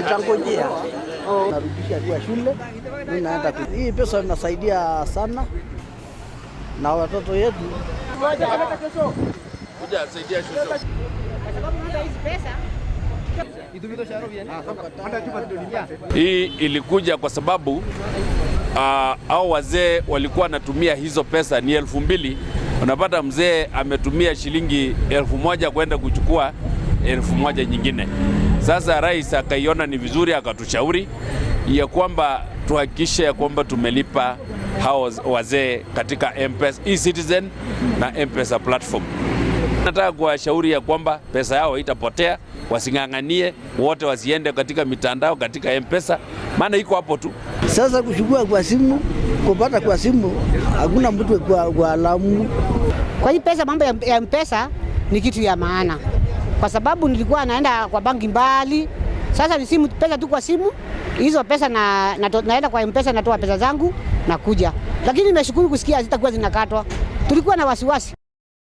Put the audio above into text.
Nitangojea. Narudisha kwa shule, mimi naenda. Hii pesa inasaidia sana na watoto yetu. Kuja saidia shule. Hii ilikuja kwa sababu au wazee walikuwa wanatumia hizo pesa ni 2,000. Unapata mzee ametumia shilingi 1,000 kwenda kuchukua 1,000 nyingine. Sasa rais akaiona ni vizuri, akatushauri ya kwamba tuhakikishe ya kwamba tumelipa hao wazee katika M-Pesa, e-Citizen na M-Pesa platform. Nataka kuwashauri ya kwamba pesa yao itapotea, wasing'ang'anie, wote wasiende katika mitandao, katika M-Pesa, maana iko hapo tu. Sasa kuchukua kwa simu, kupata kwa simu, hakuna mtu kwa laumu. Kwa hii pesa, mambo ya M-Pesa ni kitu ya maana, kwa sababu nilikuwa naenda kwa banki mbali. Sasa ni simu, pesa tu kwa simu, hizo pesa naenda kwa M-Pesa natoa pesa zangu nakuja. Lakini nimeshukuru kusikia zitakuwa zinakatwa. Tulikuwa na wasiwasi.